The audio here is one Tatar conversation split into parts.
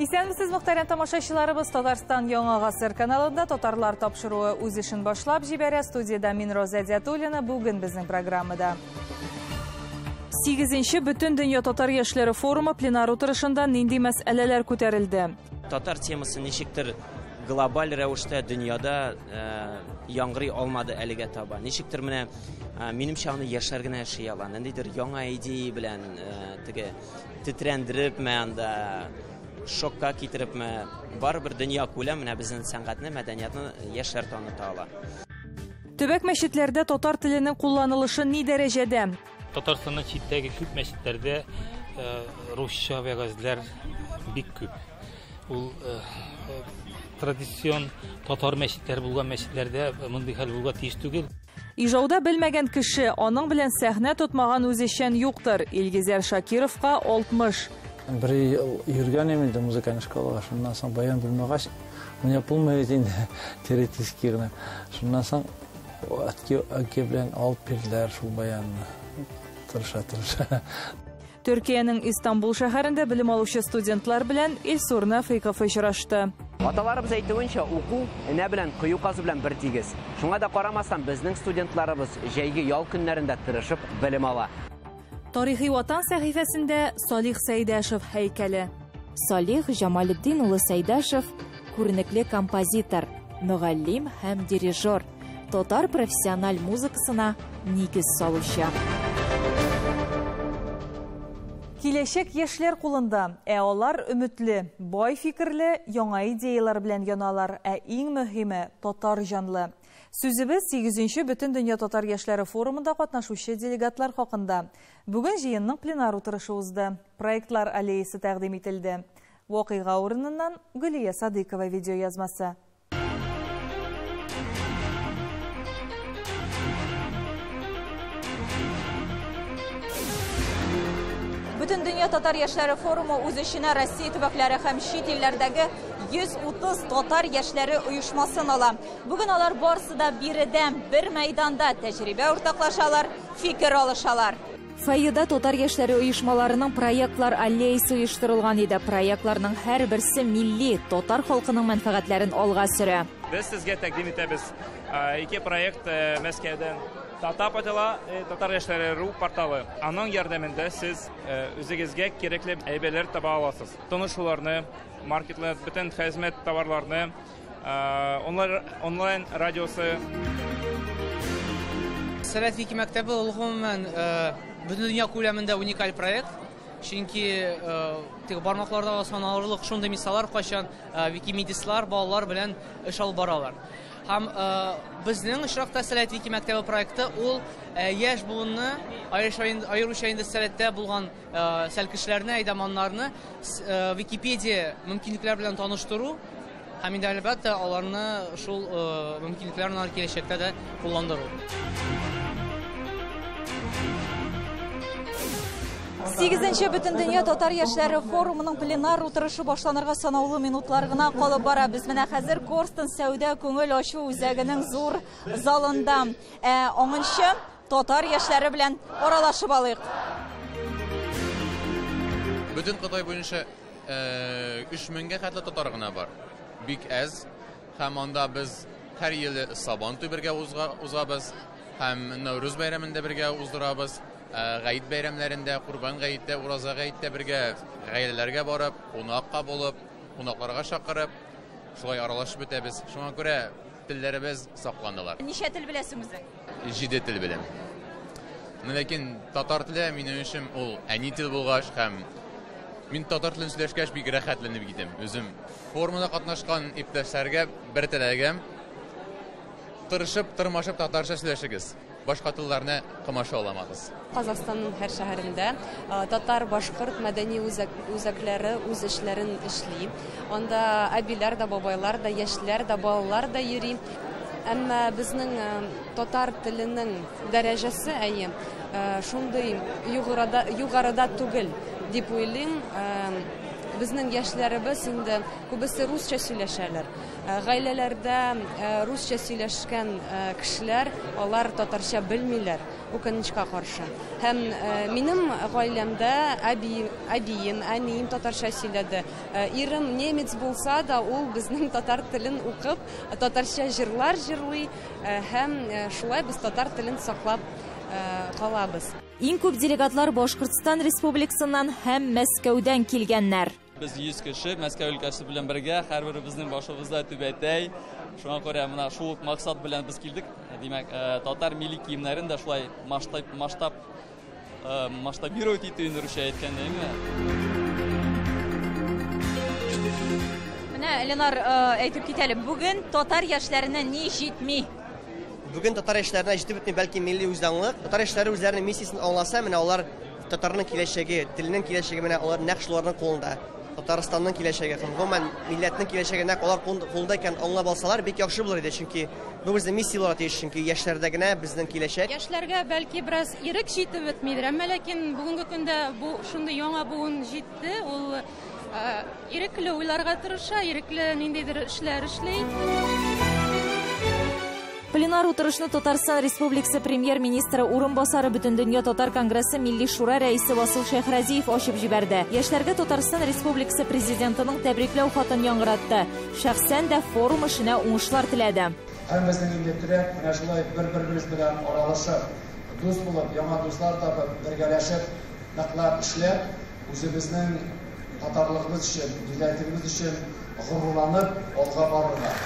Исәнмесез, мөхтәрәм тамашачыларыбыз! Татарстан Яңа Гасыр каналында Татарлар тапшыруы үз эшен башлап җибәрә. Студиядә мин, Роза Диатуллина. Бүген безнең программада. 8-нче Бөтендөнья татар яшьләре форумы пленар утырышында нинди мәсьәләләр күтәрелде? Татар темасы ничектер глобаль рәвештә дөньяда яңгырый алмады әлегә таба. Ничектер менә, минемчә, аны яшьләр генә эшли ала. Ниндидер яңа идея белән теге тетрәндерепме анда, шокка китерепме, барыбер дөнья күләм менә безнең сәнгатьне, мәдәниятны яшьләр таныта ала. Төбәк мәчетләрдә татар теленең кулланылышы ни дәрәҗәдә? Татарстанның читтәге күп мәчетләрдә русча вәгазьләр бик күп. Ул традицион татар мәчетләре булган мәчетләрдә мондый хәл булырга тиеш түгел. Ижауда белмәгән кеше, аның белән сәхнә тотмаган үзешчән юктыр. Илгизәр Шакировка 60. Бер ел йөргән идем инде музыкальный школага, шуннан соң баян белмәгәч, уйнап булмый бит инде, теоретически гына. Шуннан соң әтки белән алып бирделәр шул баянны. Тырыша, тырыша. Төркиянең Истанбул шәһәрендә белем алучы студентлар белән Илсур Нәфыйков очрашты. Аталарыбыз әйтүенчә, уку энә белән кою казу белән бер тигез. Шуңа да карамастан, безнең студентларыбыз җәйге ял көннәрендә тырышып белем ала. Тарихи ватан сәхифәсендә Салих Сәйдәшев һәйкәле. Салих Җамалетдин улы Сәйдәшев күренекле композитор, мөгаллим һәм дирижер, татар профессиональ музыкасына нигез салучы. Киләчәк яшьләр кулында, ә алар өметле, бай фикерле, яңа идеялар белән яналар, ә иң мөһиме татар җанлы. Сүзебез 8-нче Бөтендөнья татар яшьләре форумында катнашучы делегатлар хакында. Бүген җыенның пленар утырышы узды. Проектлар аллеясы тәкъдим ителде. Вакыйга урыныннан Гөлия Садыйкова видеоязмасы. Бөтендөнья татар яшьләре форумы үз эченә Россия төбәкләре һәм чит илләрдәге 130 татар яшьләре оешмасын ала. Бүген алар барысы да биредә, бер мәйданда тәҗрибә уртаклашалар, фикер алышалар. Фойеда татар яшьләре оешмаларының проектлар аллеясы оештырылган иде. Проектларның һәрберсе милли татар халкының мәнфәгатьләрен алга сөрә. Без сезгә тәкъдим итәбез ике проект Мәскәүдән. Татап атала татар яшьләре ру порталы. Аның ярдәмендә сез үзегезгә кирәкле әйберләр таба аласыз. Танышуларны, маркетлар, бөтен хезмәт товарларны, онлайн радиосы. Сәләт Вики мәктәбе ул гомумән бөтен дөнья күләмендә уникаль проект. Чөнки теге бармакларда саналырлык шундый мисаллар, кайчан викимедистлар балалар белән эш алып баралар. Һәм безнең очракта Сәләт Вики мәктәбе проекты ул яшь буынны, аеруча инде сәләттә булган сәлкешләрне, әйдаманнарны Википедия мөмкинлекләр белән таныштыру һәм инде әлбәттә аларны шул мөмкинлекләрне алар киләчәктә дә кулландыру. 8-нче Бөтендөнья татар яшьләре форумының пленар утырышы башланырга санаулы минутлар гына калып бара. Без менә хәзер Корстон сәүдә күңел ачу үзәгенең зур залында. Аңынчы татар яшьләре белән аралашып алыйк. Бөтен Кытай буенча 3000гә хәтле татар гына бар. Бик әз. Һәм анда без һәр ел Сабантуй бергә узабыз, һәм Нәүрүз бәйрәмен дә бергә уздырабыз. Гаит бәйрәмнәрендә, Курбан гаеттә, Ураза гаеттә бергә гаиләләргә барып, кунакка булып, кунакларга чакырып, шулай аралашып бетәбез. Шуңа күрә телләребез сакланалар. Ничә тел беләсең үзең? 7 тел беләм. Ләкин татар теле минем өчен ул әни тел булгач һәм мин татар телен сөйләшкәч бик рәхәтләнеп китәм. Үзем форумда катнашкан иптәшләргә бер теләгем: тырышып, тырмашып татарча сөйләшегез. Башка телләрне комачауламагыз. Казахстанның һәр шәһәрендә татар, башкорт мәдәни үзәкләре үз эшләрен эшли. Анда әбиләр дә, бабайлар да, яшьләр дә, балалар да йөри. Әмма безнең татар теленең дәрәҗәсе, әйе, шундый югарыда түгел дип уйлыйм. Безнең яшьләребез инде күбесе русча сөйләшәләр. Гаиләләрдә русча сөйләшкән кешеләр, алар татарча белмиләр, үкенечкә каршы. Һәм минем гаиләмдә әби, әбием, әнием татарча сөйләде. Ирем немец булса да, ул безнең татар телен укып, татарча җырлар җырлый һәм шулай без татар телен саклап калабыз. Иң күп делегатлар Башкортстан Республикасыннан һәм Мәскәүдән килгәннәр. Без 100 кеше Мәскәү өлкәсе белән бергә, һәрберебезнең башыбызда түбәтәй. Шуңа күрә менә шул ук максат белән без килдек. Димәк, татар милли киемнәрен дә шулай масштаб, масштаб, масштабировать итү инде русча әйткәндә, әйме? Менә Ленар әйтеп кит әле, бүген татар яшьләренә ни җитми? Бүген татар яшьләренә җитеп бетми, бәлки милли үзаңлык. Татар яшьләре үзләренең миссиясен аңласа, менә алар татарның киләчәге, теленең киләчәге менә алар нәкъ шуларның кулында. Татарстанның киләчәге һәм гомумән милләтнең киләчәге нәкъ алар кулында икәнен аңлап алсалар, бик яхшы булыр иде, чөнки бу безнең миссия булырга тиеш, чөнки яшьләрдә генә безнең киләчәк. Яшьләргә бәлки бераз ирек җитеп бетмидер, әмма ләкин бүгенге көндә бу шундый яңа буын җитте, ул ирекле уйларга тырыша, ирекле ниндидер эшләр эшли. Пленар утырышны Татарстан Республикасы премьер-министры урынбасары Бөтендөнья татар конгрессы Милли шура рәисе Васил Шәйхразиев ачып җибәрде. Яшьләргә Татарстан Республикасы президентының тәбрикләү хатын яңгыратты. Шәхсән дә форум эшенә уңышлар теләде. Һәммәбезнең инде теләк менә шулай бер-беребез белән аралашып, дус булып, яңа дуслар табып, бергәләшеп, ныклап эшләп, үзебезнең татарлыгыбыз өчен, милләтебез өчен горурланып алга барырга.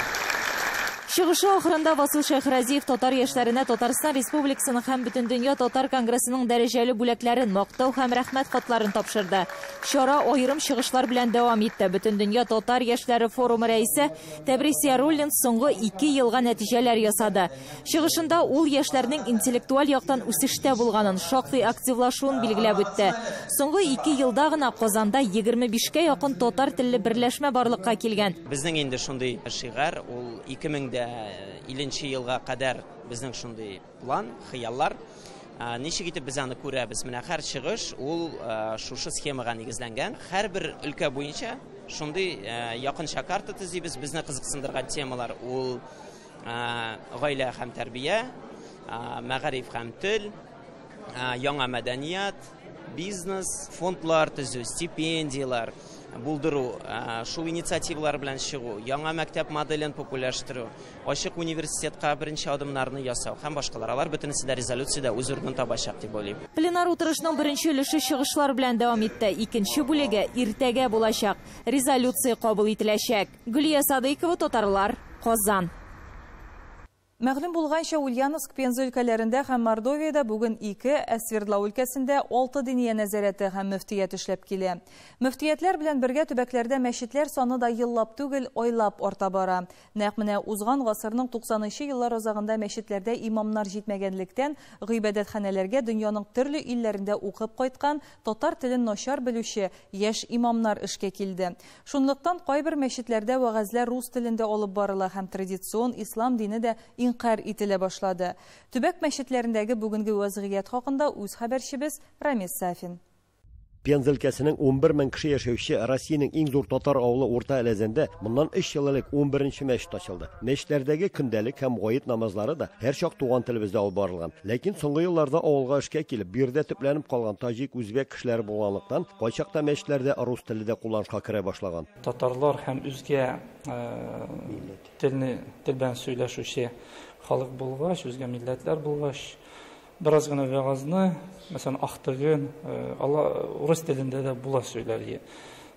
Чыгышы ахырында Васил Шәйхразиев татар яшьләренә Татарстан Республикасының һәм Бөтендөнья татар конгрессының дәрәҗәле бүләкләрен, мактау һәм рәхмәт хатларын тапшырды. Чара аерым чыгышлар белән дәвам итте. Бөтендөнья татар яшьләре форумы рәисе Тәбрис Яруллин соңгы 2 елга нәтиҗәләр ясады. Чыгышында ул яшьләрнең интеллектуаль яктан үсештә булганын, шактый активлашуын билгеләп үтте. Соңгы 2 елда гына Казанда 25-кә якын татар телле берләшмә барлыкка килгән. Безнең инде шундый шигарь, ул 2050 елга кадәр безнең шундый план, хыяллар. Ничек итеп без аны күрәбез? Менә һәр чыгыш ул шушы схемага нигезләнгән. Һәрбер өлкә буенча шундый якынча карта төзибез. Безне кызыксындырган темалар ул гаилә һәм тәрбия, мәгариф һәм тел, яңа мәдәният, бизнес, фондлар төзү, стипендияләр булдыру, шул инициативалар белән чыгу, яңа мәктәп моделен популярлаштыру, ачык университетка беренче адымнарны ясау һәм башкалар. Алар бөтенесе дә резолюциядә үз урынын табачак дип уйлыйм. Пленар утырышның беренче өлеше чыгышлар белән дәвам итте. Икенче бүлеге иртәгә булачак. Резолюция кабул ителәчәк. Гөлия Садыйкова, Татарлар, Казан. Мәгълүм булганча, Ульяновск, Пенза өлкәләрендә һәм Мордовиядә бүген 2, ә Свердлау өлкәсендә 6 диния нәзарәте һәм мөфтият эшләп килә. Мөфтиятләр белән бергә төбәкләрдә мәчетләр саны да еллап түгел, айлап арта бара. Нәкъ менә узган гасырның 90-нчы еллар азагында мәчетләрдә имамнар җитмәгәнлектән гыйбадәтханәләргә дөньяның төрле илләрендә укып кайткан татар телен начар белүче яшь имамнар эшкә килде. Шунлыктан кайбер мәчетләрдә вәгазьләр рус телендә алып барыла һәм традицион ислам дине дә инкарь ителә башлады. Төбәк мәчетләрендәге бүгенге вазгыять хакында үз хәбәрчебез Рамис Сафин. Пенза өлкәсенең 11 мең кеше яшәүче Россиянең иң зур татар авылы Урта Әләзәндә моннан 3 ел элек 11нче мәчет ачылды. Мәчетләрдәге көндәлек һәм гает намазлары да һәрчак туган телебездә алып барылган. Ләкин соңгы елларда авылга эшкә килеп, биредә төпләнеп калган таҗик, үзбәк кешеләре булганлыктан, кайчакта мәчетләрдә рус теле дә кулланышка керә башлаган. Татарлар һәм үзгә телне тел белән сөйләшүче халык булгач, үзгә милләтләр булгач, бераз гына вәгазьне, мәсәлән, ахтыгын, алла урыс телендә дә була сөйләргә.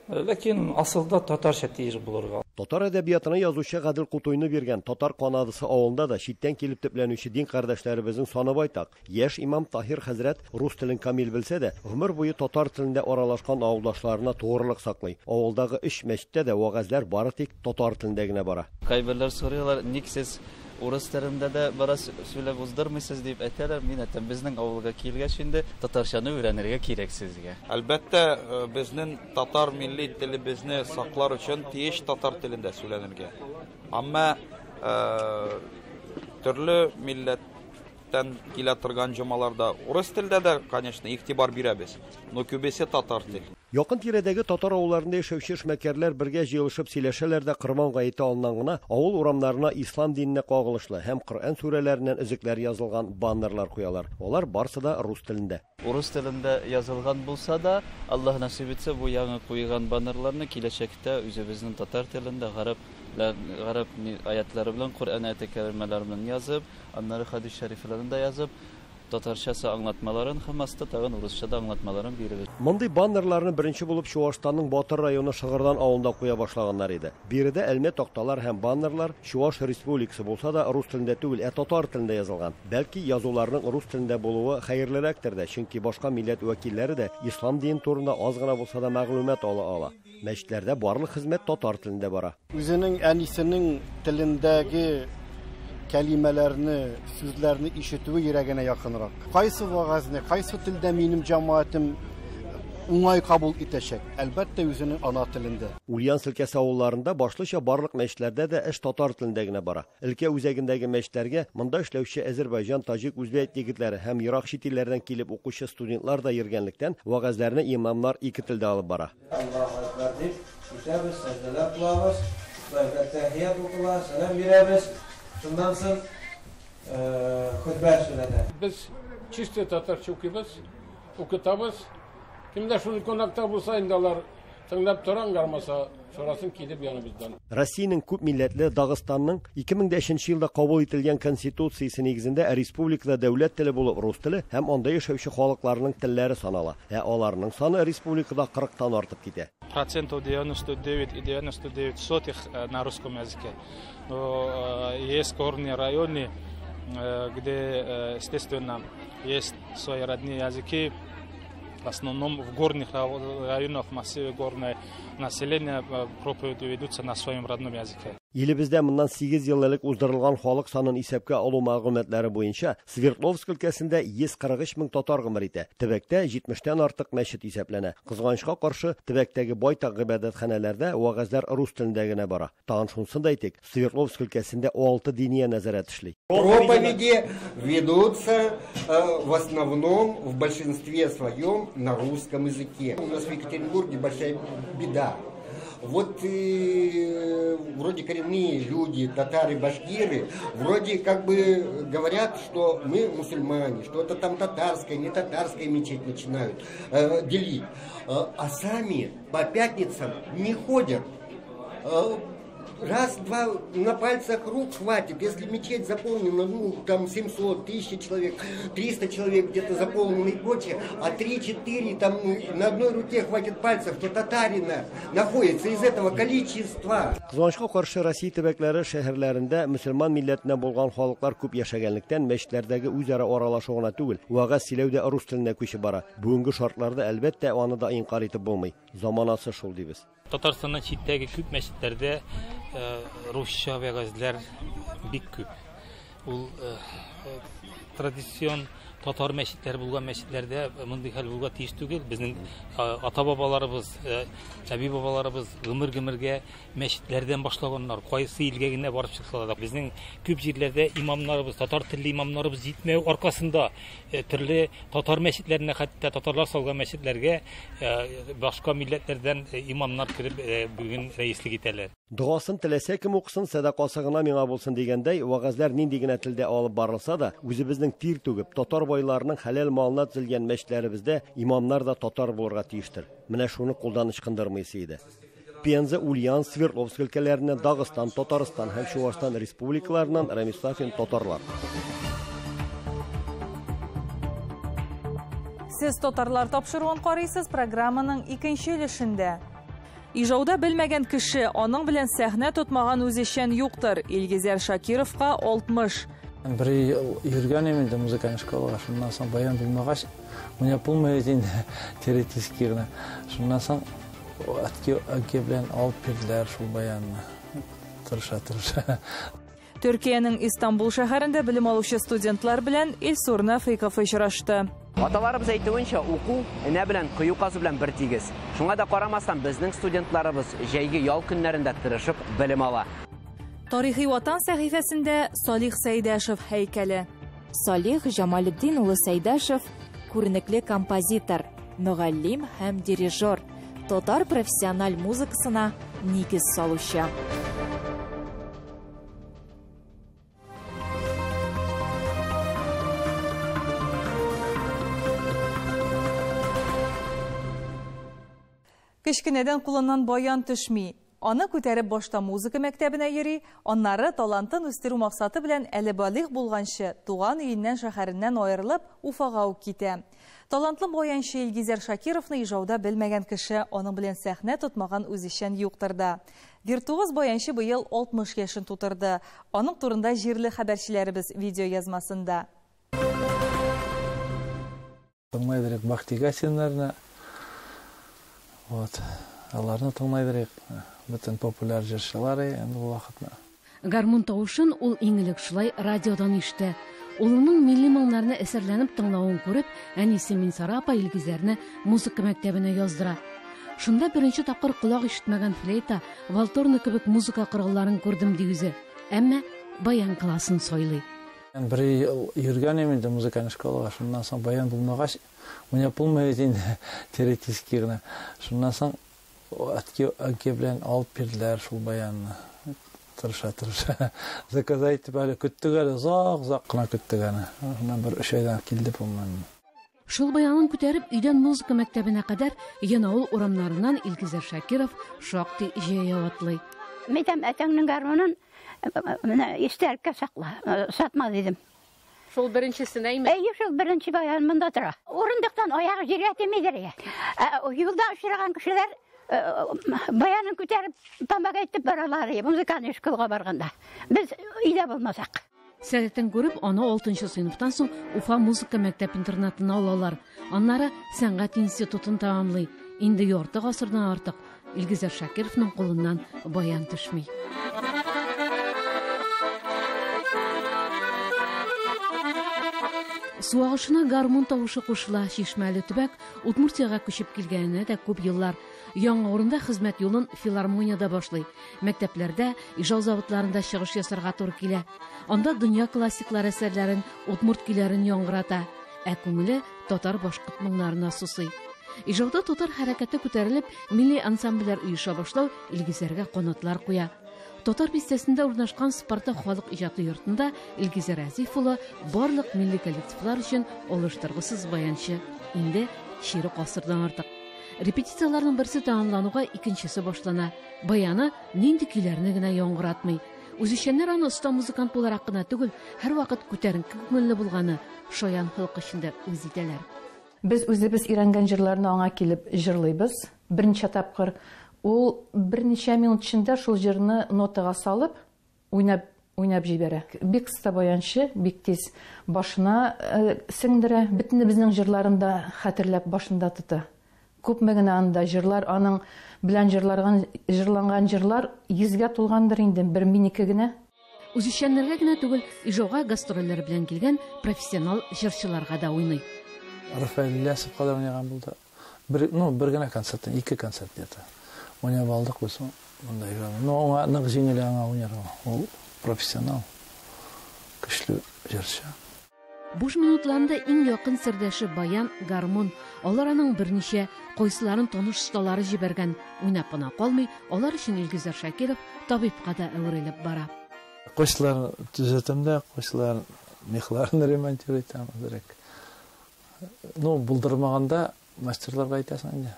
Ләкин асылда татарча тиеш булырга. Татар әдәбиятына язучы Гадел Кутуйны биргән Татар Канадысы авылында да читтән килеп төпләнүче дин кардәшләребезнең саны байтак. Яшь имам Таһир хәзрәт рус телен камил белсә дә, гомер буе татар телендә аралашкан авылдашларына тугрылык саклый. Авылдагы 3 мәчеттә дә вәгазьләр бары тик татар телендә генә бара. Кайберләр сорыйлар, ник сез урыс телендә дә бераз сөйләп уздырмыйсыз дип әйтәләр. Мин әйтәм, безнең авылга килгәч инде татарчаны өйрәнергә кирәк сезгә. Әлбәттә, безнең татар милли телебезне саклар өчен тиеш татар телендә сөйләнергә. Әмма төрле милләт Читтән килә торган җомаларда урыс телдә дә, конечно, игътибар бирәбез, но күбесе татар тел. Якын тирәдәге татар авылларында яшәүче эшмәкәрләр бергә җыелышып сөйләшәләр дә Корбан гаете алдыннан гына авыл урамнарына ислам диненә кагылышлы һәм Коръән сүрәләреннән өзекләр язылган баннерлар куялар. Алар барсы да рус телендә. Урыс телендә язылган булса да, Аллаһ насыйп итсә, бу яңа куйган баннерларны киләчәктә үзебезнең татар телендә гарәп гарәп аятлары белән, Коръән аяты кәримәләре белән язып, аннары хадис шәрифләрен дә язып, татарчасы аңлатмаларын һәм аста тагын урысча да аңлатмаларын биребез. Мондый баннерларны беренче булып Чуашстанның Батыр районы Шыгырдан авылында куя башлаганнар иде. Биредә әлмә такталар һәм баннерлар Чуаш республикасы булса да рус телендә түгел, ә татар телендә язылган. Бәлки язуларның рус телендә булуы хәерлерәктер дә, чөнки башка милләт вәкилләре дә ислам дине турында аз гына булса да мәгълүмат ала ала. Мәчетләрдә барлык хезмәт татар телендә бара. Үзенең әнисенең телендәге кәлимәләрне, сүзләрне ишетүе йөрәгенә якынрак. Кайсы вагазны, кайсы телдә минем җәмәгатем уңай кабул итәчәк? Әлбәттә, үзенең ана телендә. Ульяновск өлкәсе авылларында башлыча барлык мәчетләрдә дә эш татар телендә генә бара. Өлкә үзәгендәге мәчетләргә монда эшләүче Азербайҗан, таҗик, үзбәк егетләре һәм ерак чит илләрдән килеп укучы студентлар да йөргәнлектән, вагазларны имамнар ике телдә алып бара. Аллаһу акбар дип итәбез, сәҗдәләр кылабыз, тәхият укыла, сәлам бирәбез. Шуннан соң хөтбә сөйләнә. Без чисто татарча укыйбыз, укытабыз. Кемдә шундый кунакта булса, инде алар тыңлап тора, аңгармаса, сорасын килеп яныбыздан. Россиянең күп милләтле Дагыстанның 2003 елда кабул ителгән конституциясе нигезендә республикада дәүләт теле булып рус теле һәм анда яшәүче халыкларның телләре санала. Ә аларның саны республикада 40-тан артып китә. Процентов 99,99 на русском языке. Но есть горные районы, где, естественно, есть свои родные языки. В основном в горных районах, массиве горное население проповеди ведутся на своем родном языке. Илебездә моннан 8 ел элек уздырылган халык санын исәпкә алу мәгълүматлары буенча Свердловск өлкәсендә 143 мең татар гомер итә. Төбәктә 70-тән артык мәчет исәпләнә. Кызганычка каршы, төбәктәге байтак гыйбадәтханәләрдә вәгазьләр рус телендә генә бара. Тагын шунысын да әйтик, Свердловск өлкәсендә 6 диния нәзарәт эшли. Проповеди ведутся в основном, в большинстве своем на русском языке. У нас в Екатеринбурге большая беда. Вот вроде коренные люди, татары, башкиры, вроде как бы говорят, что мы мусульмане, что это там татарская, не татарская мечеть начинают делить. А сами по пятницам не ходят. Раз-два на пальцах рук хватит. Если мечеть заполнена, ну, там 700, 1000 человек, 300 человек где-то заполнены и прочее, а 3-4 там на одной руке хватит пальцев, то татарина находится из этого количества. Кызганычка каршы, Россия төбәкләре шәһәрләрендә мөселман милләтеннән булган халыклар күп яшәгәнлектән мәчетләрдәге үзара аралашу гына түгел, вәгазь сөйләү дә рус теленә күчеп бара. Бүгенге шартларда әлбәттә аны да инкар итеп булмый. Заманасы шул дибез. Татарстаннан читтәге күп мәчетләрдә русча вәгазьләр бик күп. Ул традицион татар мәчетләре булган мәчетләрдә мондый хәл булырга тиеш түгел. Безнең ата-бабаларыбыз, әби-бабаларыбыз гомер-гомергә мәчетләрдән башлаганнар. Кайсы илгә генә барып чыксалар да, безнең күп җирләрдә имамнарыбыз, татар телле имамнарыбыз җитмәү аркасында төрле татар мәчетләренә, хәтта татарлар салган мәчетләргә башка милләтләрдән имамнар кереп бүген рәислек итәләр. Догасын теләсә кем укысын, сәдакасы гына миңа булсын дигәндәй, вәгазьләр нинди генә телдә алып барылса да, үзебезнең тир түгеп, татар байларының хәләл малына төзелгән мәчетләребездә имамнар да татар булырга тиештер. Менә шуны кулдан ычкындырмыйсы иде. Пенза, Ульян, Свердловск өлкәләреннән, Дагыстан, Татарстан һәм Чуашстан республикаларыннан Рамис Сафин, Татарлар. Сез Татарлар тапшыруын карыйсыз программаның икенче өлешендә. Ижауда белмәгән кеше, аның белән сәхнә тотмаган үзешчән юктыр. Илгизәр Шакировка 60. Бер ел йөргән идем инде музыкальный школага, шуннан соң баян белмәгәч, менә булмый инде теоретически гына. Шуннан соң әткәй белән алып бирделәр шул баянны. Тырыша-тырыша. Төркиянең Истанбул шәһәрендә белем алучы студентлар белән Илсур Нафыйков очрашты. Аталарыбыз әйтүенчә, уку энә белән кою казу белән бер тигез. Шуңа да карамастан, безнең студентларыбыз җәйге ял көннәрендә тырышып белем ала. Тарихи ватан сәхифәсендә Салих Сәйдәшев һәйкәле. Салих Җамалетдин улы Сәйдәшев күренекле композитор, мөгаллим һәм дирижер, татар профессиональ музыкасына нигез салучы. Кечкенәдән кулыннан баян төшми. Аны күтәреп башта музыка мәктәбенә йөри, аннары талантын үстерү максаты белән әле балигъ булганчы туган өеннән шәһәреннән аерылып Уфага ук китә. Талантлы баянчы Илгизәр Шакировны Ижауда белмәгән кеше, аның белән сәхнә тотмаган үзешчән юктыр да. Виртуоз баянчы быел 60 яшен тутырды. Аның турында җирле хәбәрчеләребез видео язмасында. Тыңлайдырык Бахтигасиннарны. Вот. Аларны тыңлайдырык. Бөтен популяр җырчылары инде ул вакытны. Гармун тавышын ул иң элек шулай радиодан ишетә. Улының милли моңнарны әсәрләнеп тыңлавын күреп, әнисе Минсара апа Илгизәрне музыка мәктәбенә яздыра. Шунда беренче тапкыр колак ишетмәгән флейта, валторна кебек музыка коралларын күрдем ди үзе. Әмма баян классын сайлый. Бер ел йөргән идем инде музыкальный школага, шуннан соң баян булмагач, уйнап булмый бит инде, теоретически гына. Шуннан соң әтки әнкәй белән алып бирделәр шул баянны. Тырыша, тырыша. Заказать итеп әле көттек әле, озак, озак кына көттек аны. Шуннан бер өч айдан килде, по-моему. Шул баянын күтәреп, өйдән музыка мәктәбенә кадәр Янаул урамнарыннан Илгизәр Шакиров шактый җәяү атлый. Мин әйтәм, әтәңнең гармунын менә истәлеккә сакла, сатма дидем. Шул беренчесен әйме? Әйе, шул беренче баян монда тора. Урындыктан аягы җиргә тимидер. Юлда очраган кешеләр баянын күтәреп, тамак әйтеп баралар, музыкальный школга барганда. Без өйдә булмасак. Сәләтен күреп, аны 6 сыйныфтан соң Уфа музыка мәктәп-интернатына алалар. Аннары сәнгать институтын тәмамлый. Инде ярты гасырдан артык Илгизәр Шакировның кулыннан баян төшми. Су агышына гармун тавышы кушыла. Чишмәле төбәк Удмуртиягә күчеп килгәненә дә күп еллар. Яңа урында хезмәт юлын филармониядә башлый. Мәктәпләрдә, Ижау заводларында чыгыш ясарга туры килә. Анда дөнья классиклары әсәрләрен, удмурт көйләрен яңгырата. Ә күңеле татар-башкорт моңнарына сусый. Ижауда татар хәрәкәте күтәрелеп, милли ансамбльләр оеша башлау Илгизәргә канатлар куя. Татар бистәсендә урнашкан Спартак халык иҗаты йортында Илгизәр Азиф улы барлык милли коллективлар өчен алыштыргысыз баянчы. Инде чирек гасырдан артык. Репетицияләрнең берсе тәмамлануга икенчесе башлана. Баяны нинди көйләрне генә яңгыратмый. Үзешчәннәр аны оста музыкант буларак кына түгел, һәрвакыт күтәренке күңелле булганы, шаян холкы өчен дә үз итәләр. Без үзебез өйрәнгән җырларны аңа килеп җырлыйбыз. Берничә тапкыр. Ул берничә минут эчендә шул җырны нотага салып, уйнап, уйнап җибәрә. Бик оста баянчы, бик тиз башына сеңдерә. Бөтенебезнең җырларын да хәтерләп башында тота. Күпме генә анда җырлар, аның белән җырларган, җырланган җырлар йөзгә тулгандыр инде, бер минеке генә. Үзешчәннәргә генә түгел, Ижауга гастрольләр белән килгән профессионал җырчыларга да уйный. Рафаэль Ильясовка да уйнаган булды. Бер, ну, бер генә концерттан, ике концерт где-то. Уйнап алдык без монда Ижауда. Но аңа нык җиңел аңа уйнарга. Ул профессионал, көчле җырчы. Буш минутларында иң якын сердәше баян, гармун. Алар аның берничә, кайсыларын таныш осталары җибәргән. Уйнап кына калмый, алар өчен Илгизәр Шакиров табибка да әверелеп бара. Кайсыларын төзәтәм дә, кайсыларын мехларын ремонтировать итәм әзрәк. Ну, булдырмаганда мастерларга әйтәсең инде.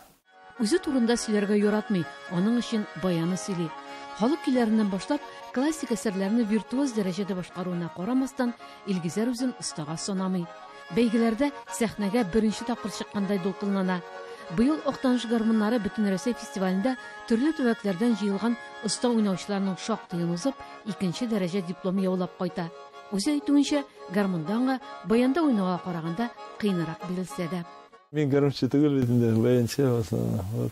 Үзе турында сөйләргә яратмый, аның өчен баяны сөйли. Халык көйләреннән башлап, классик әсәрләрне виртуоз дәрәҗәдә башкаруына карамастан, Илгизәр үзен остага санамый. Бәйгеләрдә сәхнәгә беренче тапкыр чыккандай дулкынлана. Быел Актаныш гармуннары Бөтенрәсәй фестивалендә төрле төбәкләрдән җыелган оста уйнаучыларның шактыен узып, икенче дәрәҗә диплом яулап кайта. Үзе әйтүенчә, гармунда аңа баянда уйнауга караганда кыенрак бирелсә дә. Мин гармунчы түгел бит инде, баянчы в основном. Вот.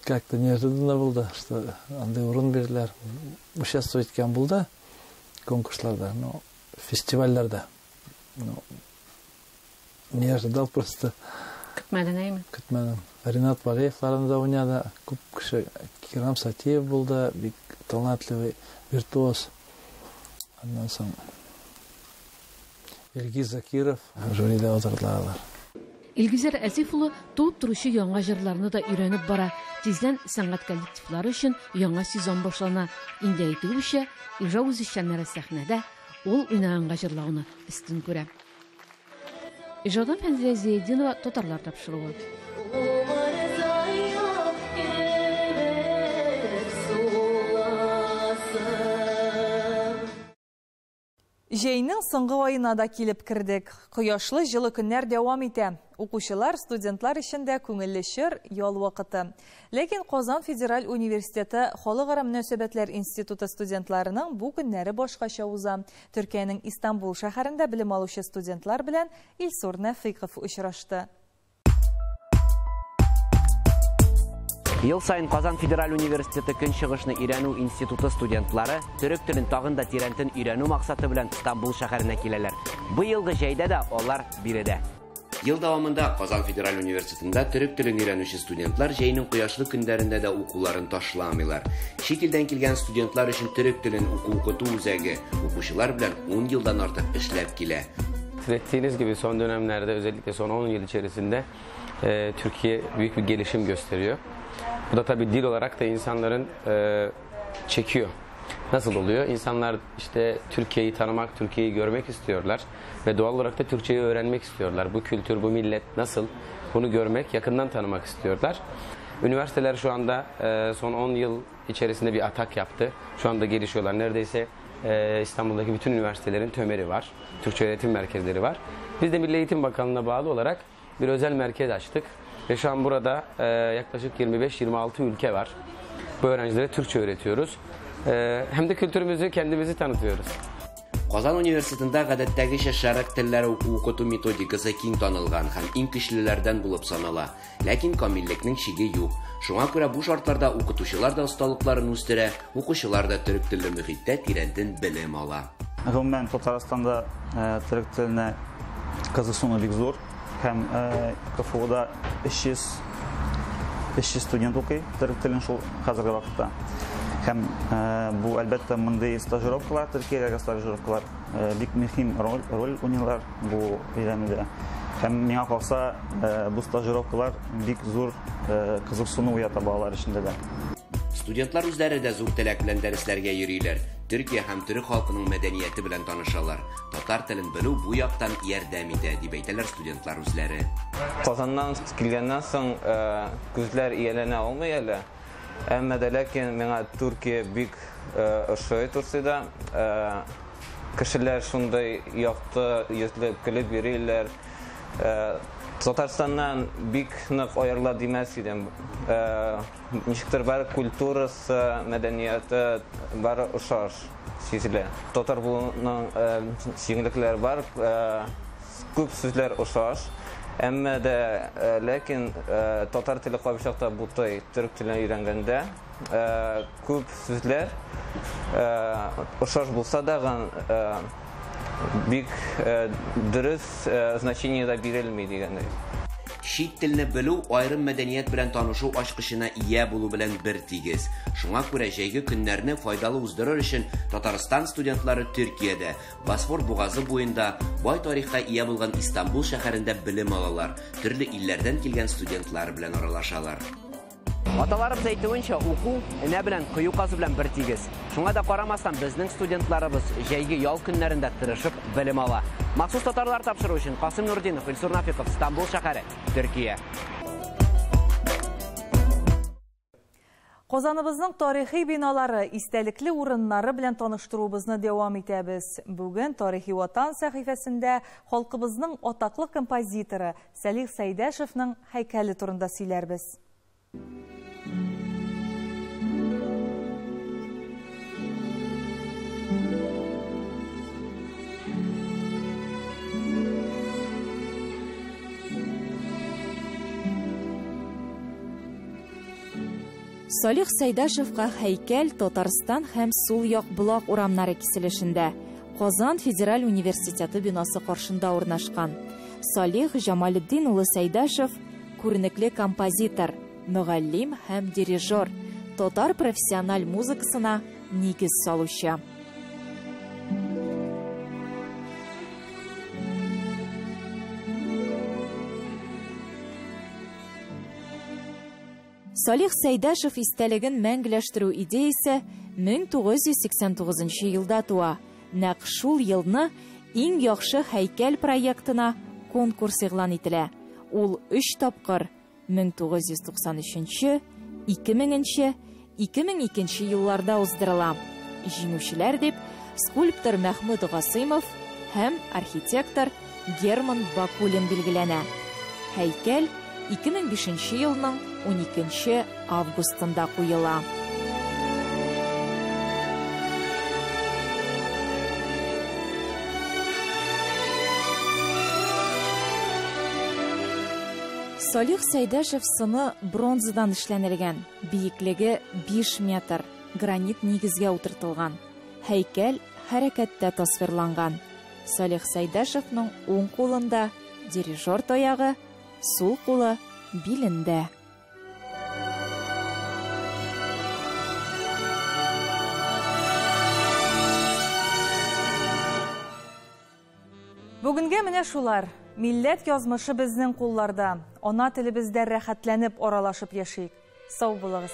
Как-то неожиданно было, что андый урын бирделәр. Участвовать иткән булды конкурсларда, но фестивальләрдә. Но не ожидал просто. Көтмәдең, әйме? Көтмәдем. Ринат Валеевларны да уйнады. Күп кеше, Кирам Сатиев булды, бик талантливый виртуоз. Аннан соң Илгиз Закиров жюрида утырдылар алар. Илгизәр Әзиф улы туып торучы яңа җырларны да өйрәнеп бара. Тиздән сәнгать коллективлары өчен яңа сезон башлана. Инде әйтүемчә, Ижау үзешчәннәре сәхнәдә ул уйнаганга җырлауны өстен күрә. Ижаудан Фәнзилә Зиятдинова, Татарлар тапшыруы. Җәйнең соңгы аена да килеп кердек. Кояшлы җылы көннәр дәвам итә. Укучылар, студентлар өчен дә күңелле чор, ял вакыты. Ләкин Казан федераль университеты Халыкара мөнәсәбәтләр институты студентларының бу көннәре башкача уза. Төркиянең Истанбул шәһәрендә белем алучы студентлар белән Илсур Нәфыйков очрашты. Ел сайын Казан федераль университеты Көнчыгышны өйрәнү институты студентлары төрек телен тагын да тирәнтен өйрәнү максаты белән Истанбул шәһәренә киләләр. Быелгы җәйдә дә алар биредә. Ел дәвамында Казан федераль университетында төрек телен өйрәнүче студентлар җәйнең кояшлы көннәрендә дә укуларын ташламыйлар. Чит илдән килгән студентлар өчен төрек телен уку-укыту үзәге укучылар белән 10 елдан артык эшләп килә. Ettiğiniz gibi son dönemlerde, özellikle son 10 yıl içerisinde Türkiye büyük bir gelişim gösteriyor. Bu da tabii dil olarak da insanların çekiyor. Nasıl oluyor? İnsanlar işte Türkiye'yi tanımak, Türkiye'yi görmek istiyorlar ve doğal olarak da Türkçeyi öğrenmek istiyorlar. Bu kültür, bu millet nasıl? Bunu görmek, yakından tanımak istiyorlar. Üniversiteler şu anda son 10 yıl içerisinde bir atak yaptı. Şu anda gelişiyorlar. Neredeyse İstanbul'daki bütün üniversitelerin TÖMER'i var. Türkçe öğretim merkezleri var. Biz de Milli Eğitim Bakanlığı'na bağlı olarak bir özel merkez açtık. Ve şu an burada yaklaşık 25-26 ülke var. Bu öğrencilere Türkçe öğretiyoruz. Hem de kültürümüzü, kendimizi tanıtıyoruz. Казан университетында гадәттәгечә шәрык телләре уку-укыту методикасы киң танылган һәм иң көчлеләрдән булып санала. Ләкин камиллекнең чиге юк. Шуңа күрә бу шартларда укытучылар да осталыкларын үстерә, укучылар да төрек телле мөхиттә тирәнтен белем ала. Гомумән, Татарстанда төрек теленә кызыксыну бик зур. Һәм КФУда 300 студент укый төрек телен шул хәзерге вакытта. Һәм бу, әлбәттә, мондый стажировкалар, Төркиядәге стажировкалар бик мөһим роль уйныйлар бу өйрәнүдә. Һәм миңа калса, бу стажировкалар бик зур кызыксыну уята балалар эчендә дә. Студентлар үзләре дә зур теләк белән дәресләргә йөриләр. Төркия һәм төрек халкының мәдәнияте белән танышалар. Татар телен белү бу яктан ярдәм итә, дип әйтәләр студентлар үзләре. Казаннан килгәннән соң күзләр ияләнә алмый әле. Әмма дә ләкин миңа Төркия бик ошый Турцияда. Кешеләр шундый якты йөзле көлеп йөриләр. Татарстаннан бик нык аерыла димәс идем. Ничектер бар культурасы, мәдәнияте бары ошаш сизелә. Татар булуның җиңеллекләре бар, күп сүзләр ошаш. Әмма дә ләкин татар теле кайбер бутый, төрек телен өйрәнгәндә күп сүзләр ошаш булса да бик дөрес значение дә бирелми дигәндәй. Чит телне белү аерым мәдәният белән танышу ачкычына ия булу белән бер тигез. Шуңа күрә җәйге көннәрне файдалы уздырыр өчен Татарстан студентлары Төркиядә, Босфор бугазы буенда бай тарихка ия булган Истанбул шәһәрендә белем алалар, төрле илләрдән килгән студентлар белән аралашалар. Аталарыбыз әйтүенчә, уку энә белән кою казу белән бер тигез. Шуңа да карамастан, безнең студентларыбыз җәйге ял көннәрендә тырышып белем ала. Махсус татарлар тапшыру өчен Касым Нурдинов, Илсур Нафиков, Истанбул шәһәре, Төркия. Казаныбызның тарихи биналары, истәлекле урыннары белән таныштыруыбызны дәвам итәбез. Бүген Тарихи Ватан сәхифәсендә халкыбызның атаклы композиторы Салих Сәйдәшевның һәйкәле турында сөйләрбез. Салих Сәйдәшевка һәйкәл Татарстан һәм Сул як Болак урамнары киселешендә Казан федераль университеты бинасы каршында урнашкан. Салих Җамалетдин улы Сәйдәшев күренекле композитор, мөгаллим һәм дирижер, татар профессиональ музыкасына нигез салучы. Салих Сәйдәшев истәлеген мәңгеләштерү идеясе 1989 елда туа. Нәкъ шул елны иң яхшы һәйкәл проектына конкурс игълан ителә. Ул 3 тапкыр 1993, 2000, 2002 елларда уздырыла. Җиңүчеләр дип скульптор Мәхмүт Гасыймов һәм архитектор Герман Бакулин билгеләнә. Һәйкәл 2005 елның 12 августында куела. Салих Сәйдәшев сыны бронзадан эшләнелгән, биеклеге 5 метр, гранит нигезгә утыртылган. Һәйкәл хәрәкәттә тасвирланган. Салих Сәйдәшевның уң кулында дирижер таягы, сул кулы билендә. Бүгенгә менә шулар. Милләт язмышы безнең кулларда. Ана телебездә рәхәтләнеп аралашып яшик. Сау булыгыз.